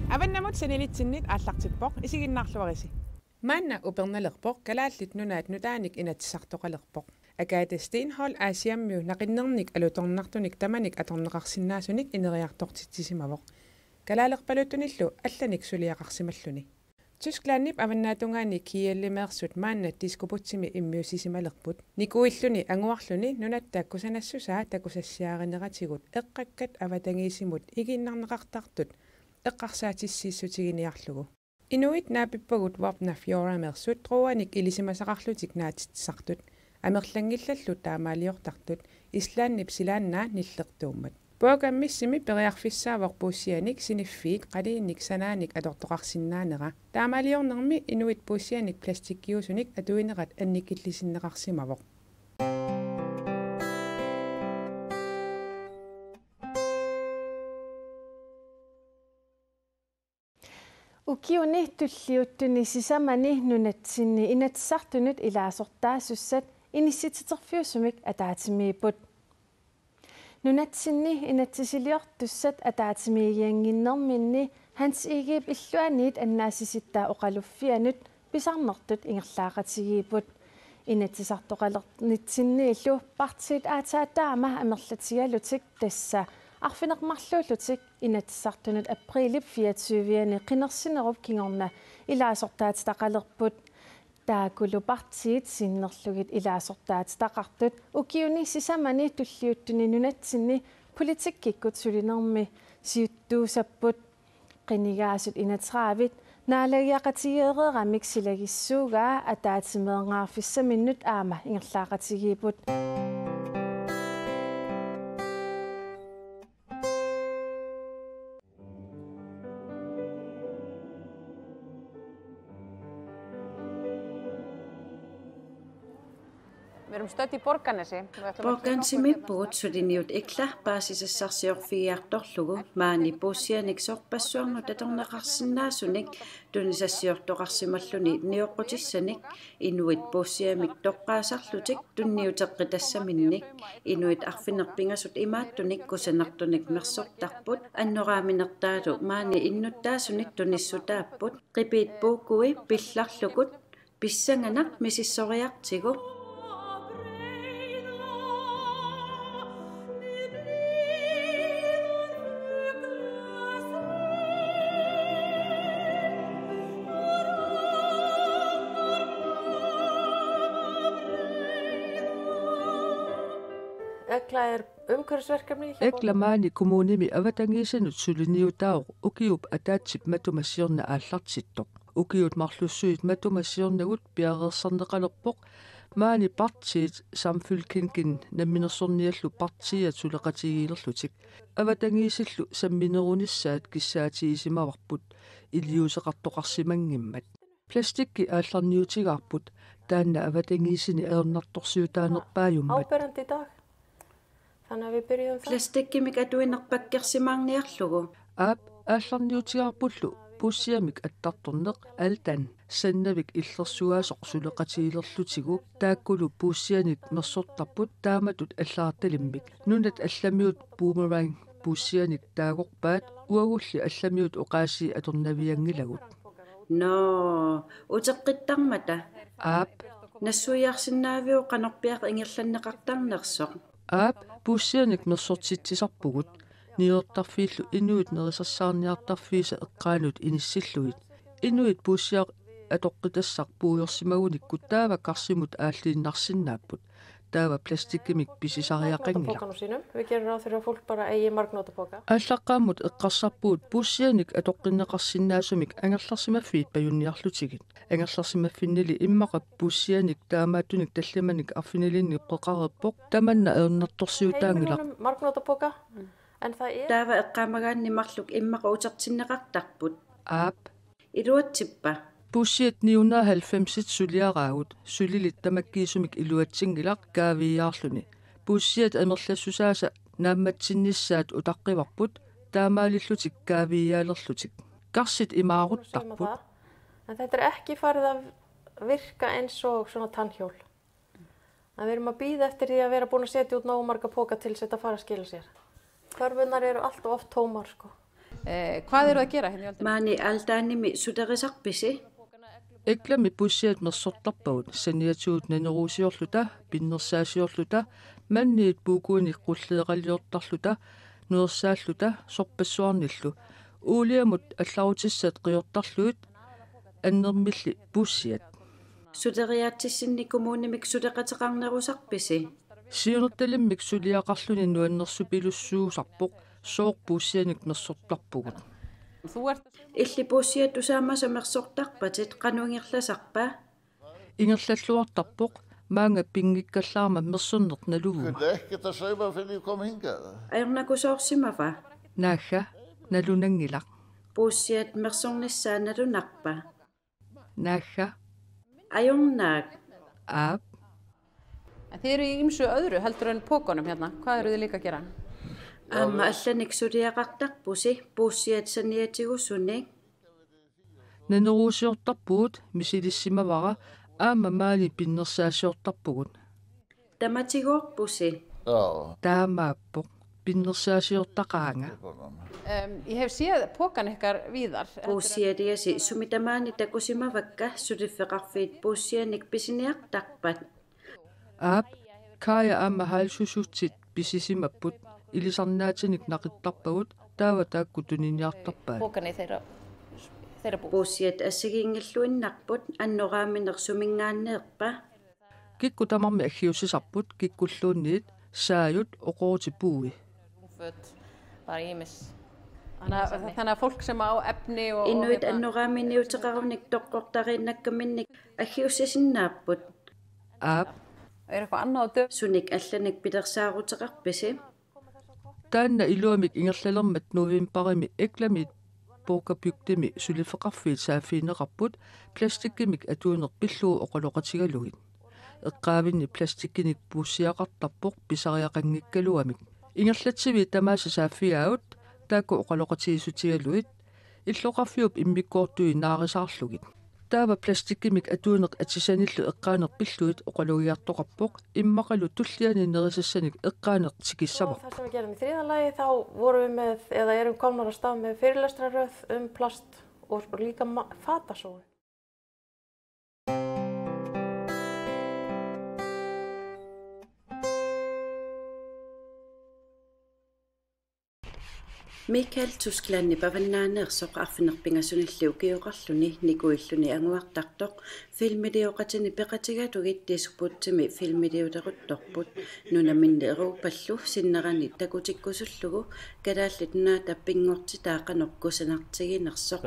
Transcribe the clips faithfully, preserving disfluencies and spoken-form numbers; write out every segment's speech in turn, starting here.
Avannamut sanilitsinnit aallartippoq, isiginnaarluarisi. Maanna upernalerpoq, Kalaallit Nunaat nutaanik inatsisartoqalerpoq. Agathe Steenholdt Aasiammiut naqinnernik alutornartunik tamanik atorneqarsinnaasunik ineriartortitsisimavoq, kalaalerpaluttunillu allanik suliaqarsimalluni. Tysklandip avannaatungaani Kielimeersut maanna diskoputsimi immiussisimalerput. Nikuilluni anguarluni nunatta kusanassusaa takusassiarineratigut eqqakkat avatangiisimut igiinnarneqartartut eqqarsaatissiissutiginiarlugu. Inuit naapippagut Vopnafjordameersut Troanik ilisimasaqarlutik naatitsisartut, amerlanngillallu taamaaliortartut, Islandip silaannaa nillertuummat. Puakammissimi periarfissaavoq puussianik siniffiit qaliinik sanaanik atortoqarsinnaanera. Taamaaliornermi inuit puussianik plastikkiusunik atuinerat annikillisinneqarsimavoq. Ukiuni tulliuttuni sisamani nunatsinni Inatsisartunut ilaasortaasussat inissititerfiusumik ataatsimiipput. Nunatsinni inatsisiliortussat ataatsimiigiannginnerminni Hans Egedep illuaniit annaassisittaa oqaluffianut pisarnertut ingerlaaqatigiipput. Inatsisartoqalernitsinniillu partiit aatsaat taama amerlatigalutik, tassa arfineq-marluullutik, Inatsisartunut aprilip fireogtyve-ani qinersinerup kingorna ilaasortaatitaqalerput. Taakkulu partiit sinnerlugit ilaasortaatitaqartut ukiuni sisamani tulliuttuni nunatsinni politikkikkut sulinermi siuttuusapput. Qinigaasut enogtredive naalagiaqatigeereeramik silagissuugaa ataatsimeerfissaminnut aamma ingerlaaqatigiipput. Við erum stödd í Borgarnesi. Við ætlum að kynna okkur Borgarnesimiippugut suliniut Egla paasisassarsiorfigiartorlugu maani puussianik sorpassuarnut atorneqarsinnaasunik tunisassiortoqarsimalluni nioqqutissanik inuit puussiamik toqqaasarlutik tunniuteqqitassaminnik. Inuit arfineq-pingasut imaattunik kusanartunik mersortarput, annoraaminertaalu maani innuttaasunik tunissutaapput, qipiit puukui pillarlugit pissanganaq misissoriartigu. Egla er umhverfisverkefni hjá Egla maani kommunimi avatangiisinut suliniutaavoq ukiup ataatsip matuma siorna aallartittoq. Ukiut marlussuit matuma siornagut piareersarneqalerpoq maani partiit Samfylkingin namminersorniallu partiiat suleqatigiilerlutik. Avatangiisillu samminerunissaat kissaatigisimmavarput iliuuseqartoqarsimanngimmat. Plastikki aallarniutigaarput, taanna avatangiisini ajornartorsiutaanerpaajummat. Áberandi í dag. Plastikkinik atuinerpakkersimaarniarlugu. Aap, aallarniutigaarpullu puussiamik attartorneq Aldan sannavik illersuaasoq suleqatigilerlutigu, taakkulu puussianik mersortarput taamatut allagartalimmik. Nunat allamiut boomerang puussianik taagorpaat, uagulli allamiut oqaasii atornavianngilagut. Nå, uteqqittarmata. Aap. Nassuiarsinnaaviuk qanorpiaq ingerlanneqartarnersoq? Aap, puussianik mersortitsisarpugut. Niuertarfiillu inuit nerisassaarniartarfiisa eqqaanut inissillugit. Inuit puussiaq atoqqitassaq puigorsimagunikkut taava karsimut aalliinnarsinnaapput. Taava plastikkimik pisisariaqanngilaq. Við gerum ráð fyrir, bara eigi margnótapoka. Aallaqqaammut eqqarsarpugut puussianik atoqqinneqarsinnaasumik angerlarsimaffiit pajunniarlutigit. Angerlarsimaffinnili immaqa puussianik taamaattunik tallimanik arfinilinnik peqareerpoq, tamanna ajornartorsiutaanngilaq. Heiminum margnótapoka. En, taava eqqaamagaanni marluk immaqa utertinneqartarput. Aap. Iluatsippa? Puussiat ni hundrede og halvfemsit suliaraagut, sulilit tamakkiisumik iluatsinngilaq kaaviiaarluni. Puussiat amerlassusaasa naammatsinnissaat utaqqivarput, taamaalillutik kaaviiaalerlutik. Karsit imaaruttarput. En, det er ekki farið virka eins og svona tannhjól. En við erum bíða eftir, við erum búin búin setja út nógu marga poka til þess, fara skila sér. Körfurnar eru allt of oft tómar, sko. Eh, Maani Altaanimi sulerisarpisi? Eklami puussiat mersortarpagut saniatigut naneruusiorluta, pinnersaasiorluta, manniit puukuinik qulleeqaliortarluta, nuersaalluta, sorpassuarnillu. Uuliamut allarutissat qiortarlugit annermilli puussiat. Suleriaatsinnik kommunimik suleqateqarnerusarpisi? Siunertalimmik suliaqarluni nuannersupilussuusarpoq sooq puussianik mersortarpugut. Illit puussiat tusaamasa mersortarpatit qanoq ingerlasarpa? Ingerlalluartarpoq maanga pinngikkallaarmat mersorneq naluuguma. Kunne det ikke tage sig ud, før vi kom hingade? Ajornakusoorsimava? Naagga, nalunanngilaq. Puussiat mersornissaat nalunarpa? Naagga. Ajornaak. Aap. En þið eru í ýmsu öðru heldur en pokunum hérna. Hvað eru þið líka að gera? Aamma allanik suliaqartarpusi puussiat saniatigut suni? Naneruusiortarpugut, misilissimavara, aamma maani pinnersaasiortarpugut. Tamatigoorpusi? Joo. Taamaappoq. Pinnersaasiortaqaanga. Ehm, Ég hef séð pokan ykkar víðar. Puussialiasi sumi tamaani takusimavakka suliffeqarfiit puussianik pisiniartarpat? Aap, Kaja aamma Hajl susutsit pisisimapput, ilisarnaatinik naqittarpagut, taava taakku tuniniartarpaat. Pokan í þeirra, þeirra búð. Puussiat assigiinngilluinnarput, annoraamineq suminngaanneerpa? Kikkut tamarmik aggiussisarput, kikkulluunniit saajut, oqorrutit puui. Rúmföt, bara ýmis. Ýmis efni. Inuit annoraaminngaanniit aggiussisinnaapput. Aap. Er eitthvað annað á döfinni? Sunik allanik pilersaaruteqarpisi? Taanna iluamik ingerlalermat novembarimi Eklami Poka Bygdemi suliffeqarfiit saaffigineqarput plastikkimik atuineq pillugu oqaloqatigalugit. Eqqaavinni plastikkinik puussiaqartarpoq pisariaqanngikkaluamik. Ingerlatsiviit tamaasa saaffigaagut taakku oqaloqatigiissutigalugit illoqarfiup immikkoortui naarisaarlugit. Taava plastikkimik atuineq atisanillu eqqaaneq pillugit oqalogiartoqarpoq, immaqalu tulliani nerisassanik eqqaaneq tikissavarput. Sem við gerum í þriðja lagi, þá vorum við með, eða erum komnar af stað með fyrirlestraröð um plast og líka fatasóun. Michael Tysklandip avannaaneersoq arfineq-pingasunilli ukioqarluni nikuilluni anguartartoq filmilioqatini peqatigalugit Disputsimi filmiliuleruttorput. Nunaminni Europallu sinnerani takutikkusullugu Kalaallit Nunaata pinngortitaa qanoq kusanartiginersoq.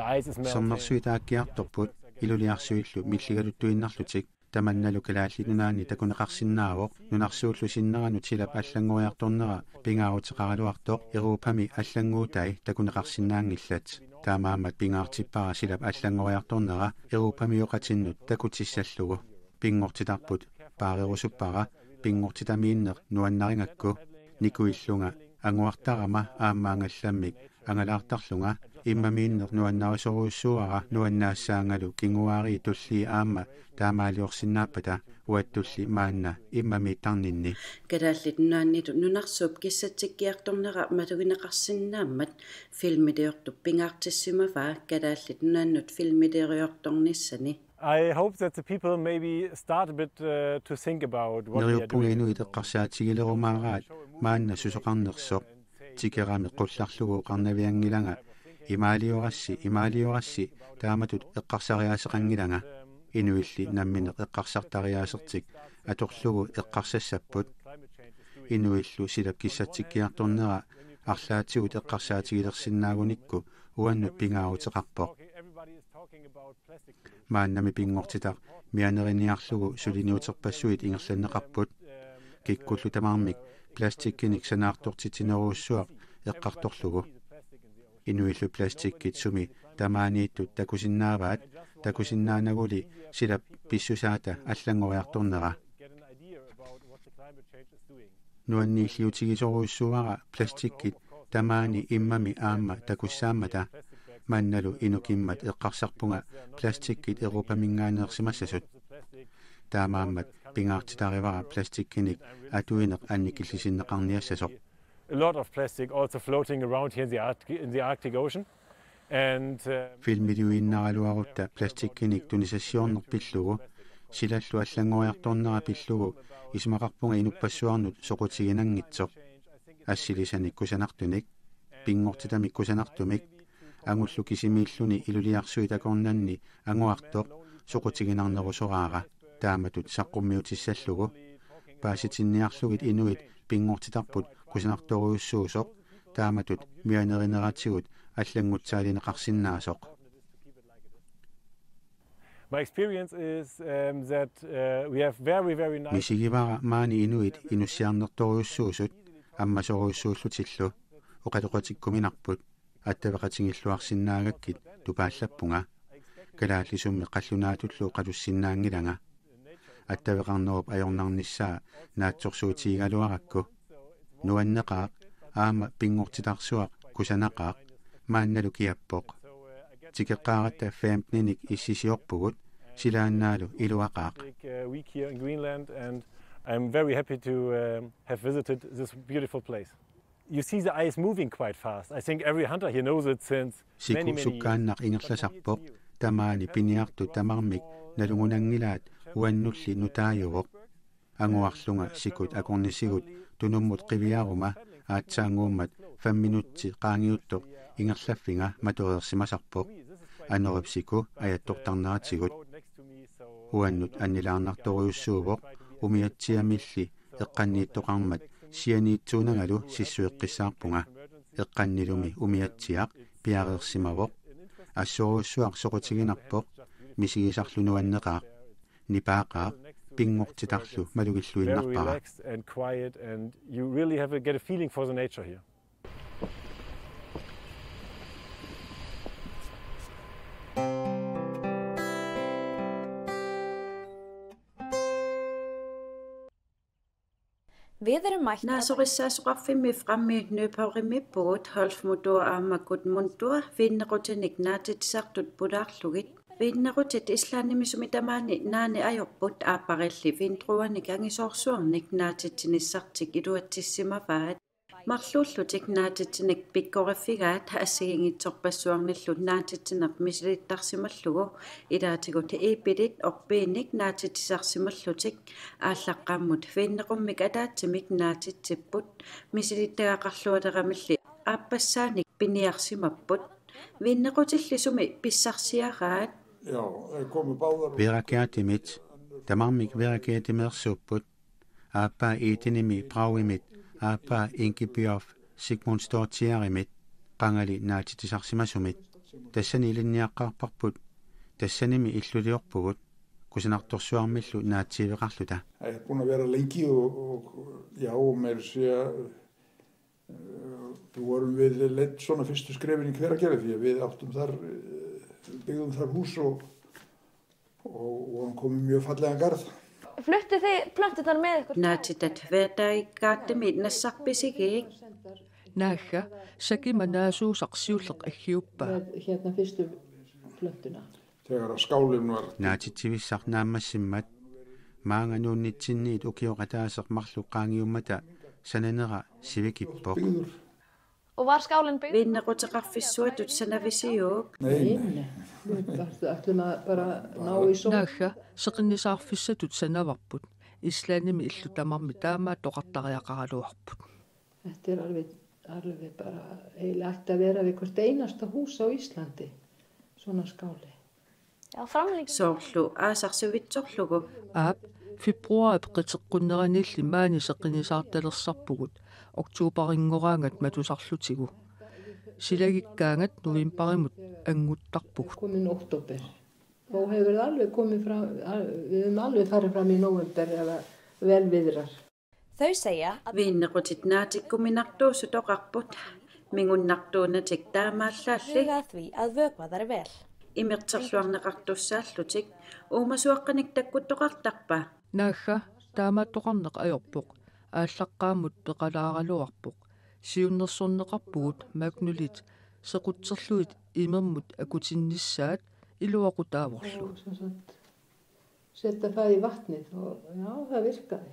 Sommersuit aakkiartorput iluliarsuillu milligaluttuinnarlutik. Tamannalu Kalaallit Nunaanni takuneqarsinnaavoq nunarsuullu sinneranut silap allanngoriartornera pingaaruteqaraluartoq Europami allannguutai takuneqarsinnaanngillat. Taamaammat pingaartippara silap allanngoriartornera Europamioqatinnut takutissallugu. Pinngortitarput paarerusuppara pinngortitamiinneq nuannarigakku. Nikuillunga anguartarama aamma angallammik angalaartarlunga immamiinneq nuannarisorujussuuara nuannaassaangalu kinguaariit tullii aamma taamaaliorsinnaappata uattulli maanna immamiittarninni. Kalaallit Nunaannilu nunarsuup kissatsikkiartornera malugineqarsinnaammat filmiliortup pingaartissimavaa Kalaallit Nunaannut filmilioriortornissani. I hope that the people maybe start a bit, uh, to think about what we are doing. Neriuppunga inuit eqqarsaatigilerumaaraat maanna susoqarnersoq. Tikerami qullarlugu oqarnavianngilanga: Imaaliorassi, imaaliorassi, taamatut eqqarsariaaseqanngilanga. Inuilli namminneq eqqarsartariaasertik atorlugu eqqarsassapput. Inuillu silap kissatsikkiartornera arlaatigut eqqarsaatigilersinnaagunikku uannut pingaaruteqarpoq. Maannami pinngortitaq mianeriniarlugu suliniuterpassuit ingerlanneqarput. Kikkullu tamarmik plastikkinik sanaartortitsinerujussuaq eqqartorlugu. Inuillu plastikkit sumi tamaaniittut takusinnaavaat, takusinnaanaguli silap pissusaata allanngoriartornera. Nuanniilliutigisorujussuuara plastikkit tamaani immami aamma takussaammata. Maannalu inuk immat eqqarsarpunga plastikkit Europaminngaanneersimassasut. Taamaammat pingaartitarivara plastikkinik atuineq annikillisinneqarniassasoq. A lot of plastic also floating around here in the Arctic, in the Arctic Ocean. And uh, Filmiliuinnaraluarutta plastikkinik tunisassiorneq pillugu, silallu allanngoriartornera pillugu, isumaqarpunga inuppassuarnut soqutiginanngitsoq. Assilisanik kusanartunik, pinngortitamik kusanartumik, angullu kisimiilluni iluliarsuit akornanni anguartoq soqutiginarnerusoraara, taamatut saqqummiutissallugu. Paasitinniarlugit inuit pinngortitarput kusanartorujussuusoq, taamatut mianerineratigut allanngutsaalineqarsinnaasoq. My experience is um, that uh, we have very, very nice. Misigivara maani inuit inussiarnertorujussuusut ammasorujussuullutillu, oqaloqatikkuminarput, attaveqatigilluarsinnaagakkit tupaallappunga. Kalaallisummi qallunaatullu oqalussinnaanngilanga. Attaveqarnerup ajornarnissaa naatsorsuutigigaluarakku. Nuanneqaaq, aamma pinngortitarsuaq kusanaqaaq, maannalu kiappoq. Tikeqqaaratta femtenik issisiorpugut, silaannaalu iluaqaaq. Big uh, week here in Greenland, and I'm very happy to um, have visited this beautiful place. You see the ice moving quite fast. I think every hunter here knows it since many, many years. Siku sukkaannaq ingerlasarpoq, tamaani piniartut tamarmik nalungunanngilaat uannulli nutaajuvoq. Anguarlunga sikut akornisigut tunummut qiviaruma aatsaannguummat fem minutsi qaangiuttoq ingerlaffiga matoreersimasarpoq. Anorip siku ajattortarneratigut. Uannut annilaarnartorujussuuvoq, umiatsiamilli eqqanniittoqarmat sianiitsuunangalu sissueqqissaarpunga. Eqqannilumi umiatsiaq piareersimavoq. Assorujussuaq soqutiginarpoq, misigisarlu nuanneqaaq. Nipaaqaaq, pinngortitarlu malugilluinnarpara. Very relaxed and quiet, and you really have a, get a feeling for the nature here. Veðrið mætti. Naasorissaasoqarfimmi Frammi Nyborgimiippugut, Holf Mutua aamma Gudmundur, viinnequtinik naatitsisartut pulaarlugit. Viinnequtit Islandimi sumi tamaani naani ajorput, aapparilli vindruenik angisoorsuarnik naatitsinissartik iluatsissimavaat. Marluullutik naatitsinik pikkoriffigaat assigiinngitsorpassuarnillu naatitsineq misilittarsimallugu, ilaatigut iipilit orpiinik naatitsisarsimallutik. Aallaqqaammut viinneqummik ataatsimik naatitsipput, misilittagaqarlualeramilli aappassaanik piniarsimapput. Viinnequtilli sumi pissarsiaraat? Já, eh, komu báðar úr Verakætimit, tamarmik Verakætimeersuupput. Aappaa Edenimi Pragimit, aappaa Ingibjörg Sigmundsdóttirimit, qangali naatitsisarsimasumit. Tassani ilinniaqqaarparput, tassanimi illuliorpugut, kusanartorsuarmillu naatsiiveqarluta. Æ, búin að vera lengi og, og, já, og meira segja, eh, vorum við leidd svona fyrstu skrefin í Hveragerði, því að við áttum þar, eh, byggðum þar hús og, og vorum komin mjög fallegan garð. Fluttu þið plönturnar með ykkur? Naatitat Verakætimi nassarpisigik? Naagga, sakima naasuusaq siulleq aggiuppaa. Með, hérna, fyrstu plöntuna. Naatitsivissaq naammassimmat, maanga nuunnitsinniit ukioq ataaseq marluk qaangiummata sananera sivikippoq. Og var skálen byggð? Viinnequteqarfissuatut sanavisiuk? Nei, nei. Við bara ætlum bara ná í sól. Naagga, seqinnisaarfissatut sanavarput. Islandimi illut tamarmik taamaattoqartariaqaraluarput. Eftir alveg, alveg bara, eiginlega ætti að vera við hvert einasta hús á Íslandi, svona skáli. Já, framlenging. Soorlu aasarsivitsorlugu. Aap, februarip qiteqqunneranilli maani seqinnisaartalersarpugut, oktoberinngoraangat matusarlutigu. Silagikkaangat novemberimut annguttarpugut. Komin október. Nú hefur alveg komið fram, við höfum alveg farið fram í nóvember ef vel viðrar. Viinnequtit naatikkuminartuusut oqarput, mingunnartuunatik taamaallaalli. Huga að því að vökva þær vel. Imerterluarneqartussaallutik, uumasuaqqanik takkuttoqartarpa? Naagga, taamaattoqarneq ajorpoq, aallaqqaammut peqalaaraluarpoq, siunnersorneqarpugut Magnulit sequtserlugit imermut akutinnissaat iluaqutaavorlu. Setja fæ í vatnið og já, það virkaði.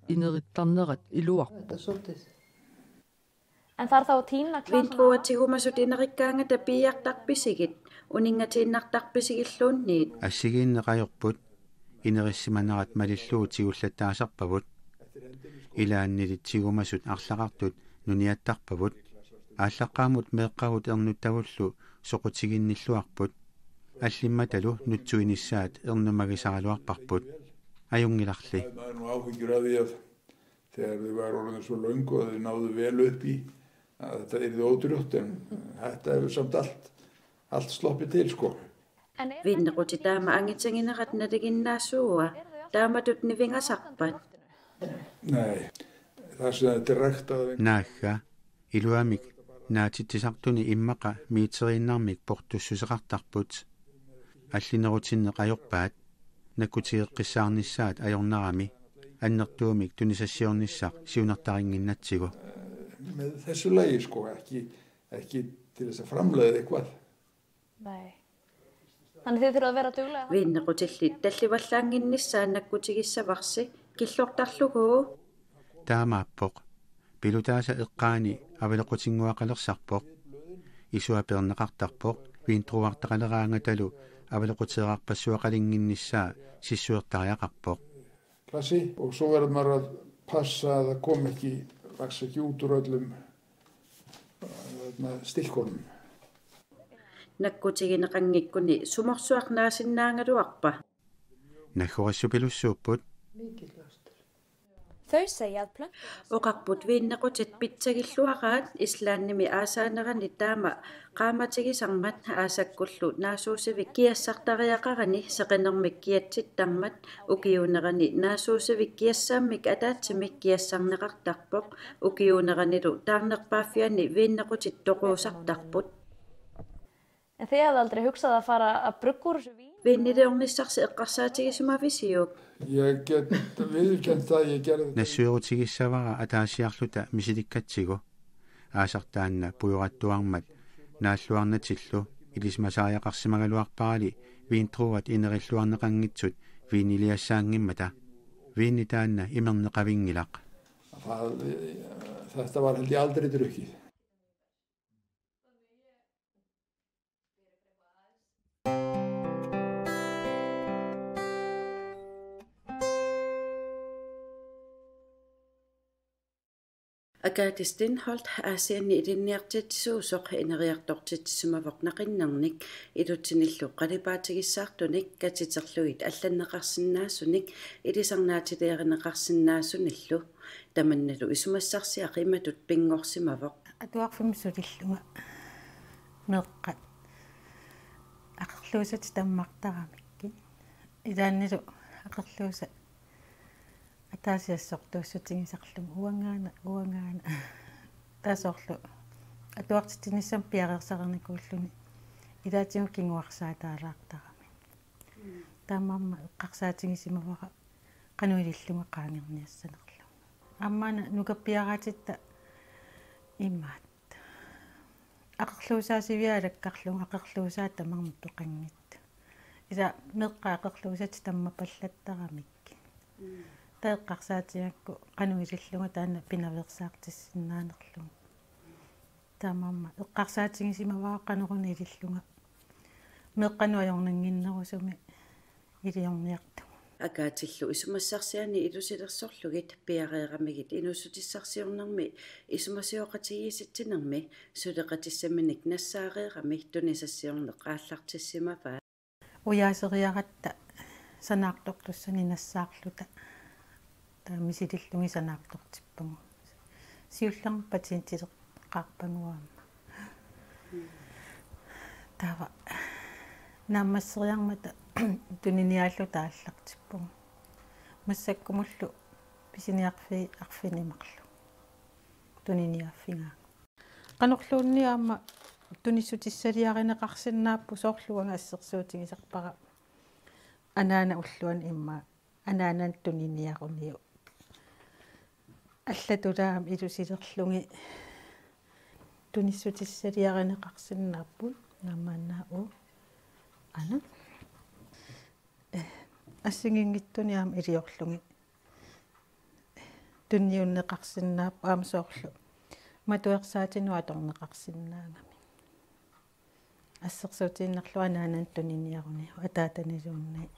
inerittarnerat iluarpoq. En far, Vindrua tigumasut inerikkaangata piiartarpisigit, uninngatiinnartarpisigilluunniit. Assigiinneq ajorput, inerissimanerat malillugu tigullattaasarpavut. Ilaannilit tigumasut arlaqartut nuniattarpavut. Aallaqqaammut meeqqavut ernuttavullu soqutiginnilluarput. Allimmatalu nutsuinissaat ernumagisaraluarparput. Ajunngilarli. Þegar þau var orðin svo löng og þau náðu vel upp í, að þetta yrði ótrúlegt, en þetta hefur samt allt, allt sloppið til, sko. Vinnequtit taama angitiginerat nalinginnaasuua, taamatut nivingasarpat? Nei, þar sem þetta er ræktað. Naagga, iluamik naatitsisartuni immaqa meteriinnarmik portussuseqartarput. Allinerutinneq ajorpaat, nakkutigeqqissaarnissaat ajornarami, annertuumik tunisassiornissaq siunertarinnginnatsigu. Með þessu lagi, sko, ekki, ekki til þess að framleiða eitthvað. Nei. Þannig þið þurfum að vera duglega. Vinnequtillit tallivallaannginnissaat nakkutigissavarsi killortarlugu. Taamaappoq. Pilutaasa eqqaani avalequtinnguaqalersarpoq. Isua peerneqartarpoq, vindruartaqaleraangatalu avalequteerarpassuaqalinnginnissaa sissuertariaqarpoq. Klassi, og så verður maður að passa, að það kom ekki, vaxa ekki út úr öllum, eh, stilkunum. Nakkutigineqanngikkuni sumorsuaq naasinnaagaluarpa? Naggorissupilussuupput. Oqarput vinnequtit pitsagilluaraat Islandimi aasaanerani taama qaamatigisarmat aasakkullu naasuusivik kiassartariaqarani seqinermik kiatsittarmat ukiuunerani naasuusivik kiassaammik ataatsimik kiassarneqartarpoq ukiuuneranilu taarnerpaaffianni vinnequtit toquusartarput. En þið hafið aldrei hugsað að fara að brugga úr þessu víni? Viiniliornissarsi eqqarsaatigisimavisiuk? Ég get viðurkennt það, ég gerði. Nassuerutigissavara ataasiarluta misilikkatsigu. Aasaq taanna pujorattuarmat naalluarnatillu ilisimasariaqarsimagaluarparali vindruat inerilluarneqanngitsut viiniliassaanngimmata. Viini taanna imerneqavinngilaq. Þetta var held ég aldrei drukkið. Agathe Steenholdt Aasianni ilinniartitsisuusoq ineriartortitsisimavoq naqinnernik ilutsinillu qalipaatigissaartunik katiterlugit allanneqarsinnaasunik ilisarnaatiliarinneqarsinnaasunillu. Tamannalu isumassarsiaq imatut pinngorsimavoq. Atuarfimmi sulillunga meeqqat aqerluusatik tammartaramikkit. Ilaannilu aqerluusat ataasiassartuussutigisarlunga uangaana uangaana. Taasorlu atuartitsinissamut piareersarnikuulluni ilaatigut kinguarsaataalaartarami. Taamaammat eqqarsaatigisimavara qanoq ilillunga qaangerniassanerlunga. Aamma una nukappiaraatitta imaat. Aqerluusaasiviat alakkarlunga aqerluusaat tamarmik peqanngitsut. Ila meeqqat aqerluusatik tammapallattaramik. Taava eqqarsaatigigakku qanoq ilillunga taanna pinaveersaartissinnaanerlunga. Taamaammat eqqarsaatigisimavara qanoruna ilillunga meeqqanut ajornannginnerusumik iliorniartugut. Akaatillu isumassarsiani ilusilersorlugit piareeramigit inuussutissarsiornermi isumasioqatigiissitsinermi suleqatissaminik nassaareerami tunisassiorneq aallartissimavaa. Ujaaseriaratta sanaartortussanik nassaarluta. Taava misilillugit sanaartortippagut. Siullermik patentileqqaarpagut aamma. Taava naammasseriarmata tuniniaalluta aallartippagut. Massakkumullu pisiniarfii arfineq-marluk tuniniaaffigaagut. Qanorluunniit aamma tunissutissaliarineqarsinnaapput, soorlu uanga assersuutigisarpara anaana ulluanut immaqa anaananut tuniniaruniuk. Allatut aamma ilusilerlugit tunissutissaliarineqarsinnaapput, naammaannaavoq. Ana. Eh, assigiinngitsunik aamma iliorlugit tunniunneqarsinnaapput aamma soorlu matuersaatinut atorneqarsinnaagami. Assersuutiinnarlugu anaananut tuniniaruniuk ataataniluunniit.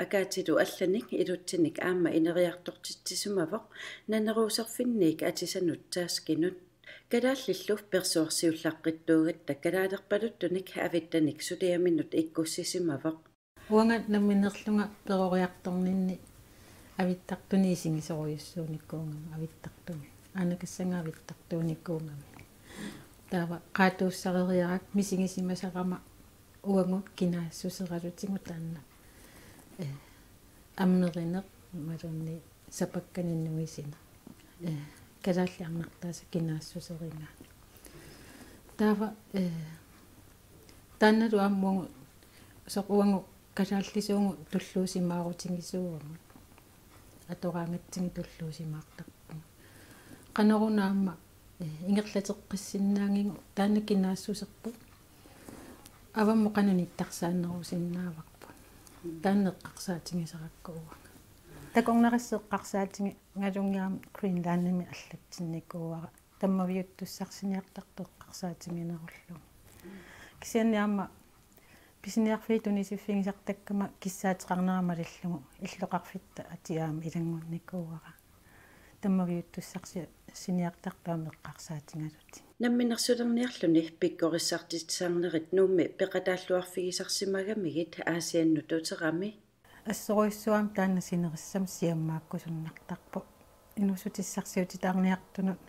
Akaatilu allanik ilutsinik aamma ineriartortitsisimavoq naneruuserfinniik atisanut taskinut. Kalaallillu persuarsiullaqqittuugatta kalaalerpaluttunik avittanik suliaminut ikkussisimavoq. Uanga nammineerlunga peroriartorninni avittartunik isigisorujussuunikuugama avittartumi. Aanakassaga avittartuunikuugami. Taava qaatuussareriarakku misigisimasarama uagut kinaassuseralutigu taanna. Eh, ammerineq imaluunniit sapakkanik nuisineq. Eh, kalaallit arnartaasa kinaassuserigaat. Taava, eh, taannalu aamma uagut soorlu uagut kalaallisuugut tulluusimaarutigisuuvugut. Atoraangatsigit tulluusimaartarpugut. Qanoruna aamma, eh, ingerlateqqissinnaagigut taanna kinaassuserput. Avammut qanoq nittarsaanerusinnaavarput. Taanna eqqarsaatigisarakku uanga. Takornarissaq eqqarsaatigigaluarlunga aamma Greenlandimi allatsinnikuuara. Tammaviuttussarsiniartartoq eqqarsaatiginerullugu. Kisianni aamma pisiniarfiit tunisiffigisartakkama kissaateqarnera malillugu illoqarfitta atia aamma ilanngunnikuuara. Tammaviuttussarsiniartartoq aamma eqqarsaatigalutik. Namminersulerniarluni pikkorissartitsisarnerit Nuummi peqataalluarfigisarsimagamigit Aasiannut uterami. Assorujussuaq aamma taanna sinerissami siammaakkusunnartarpoq. Inuussutissarsiutitaarniartunut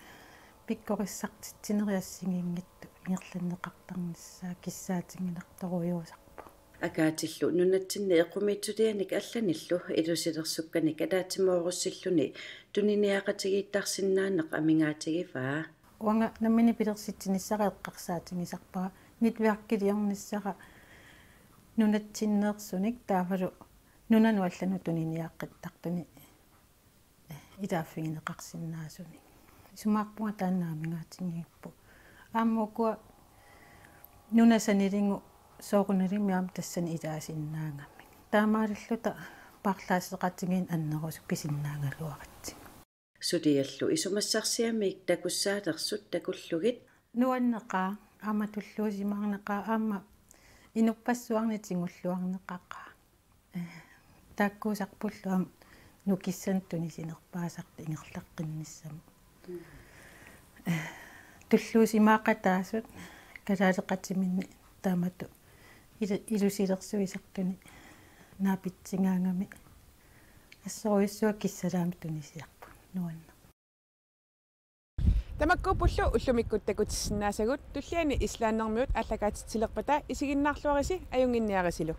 pikkorissartitsinerit assigiinngitsut ingerlanneqartarnissaat kissaatiginartorujussuusarpoq. Akaatillu nunatsinni eqqumiitsulianik allanillu ilusilersukkanik ataatsimoorusilluni tuniniaqatigiittarsinnaaneq amigaatigivaa. Uanga nammineq pilersitsinissara eqqarsaatigisarpara netværkiliornissara nunatsinneersunik taavalu nunanut allanut tuniniaaqqittartunik, eh, ilaaffigineqarsinnaasunik. Isumaqarpunga taanna amigaatigiippoq. Aamma ukua nunat saniligut soorunalimi aamma tassani ilaasinnaagami. Taamaalilluta paarlaasseqatigiinneq annerusumik pisinnaagaluaratsigu. Suliallu isumassarsiamiik takussaalersut takullugit. Nuanneqaaq, aamma tulluusimaarneqaaq, aamma inuppassuarnik tigulluarneqaqaaq. Eh, taakkuusarpullu aamma nukissanik tunisinerpaasartut ingerlaqqinnissamut. Eh, tulluusimaaqataasut kalaaleqatiminni taamatut ilu-, ilusilersuisartunik naapitsigaagami. Assorujussuaq kissalaamik tunisiarput. Nuanneq. Tamakkuuppullu ullumikkut takutissinnaasagut, tulliani Islandimiut aallakaatitsilerpata isiginnaarluarisi ajunnginniarisilu.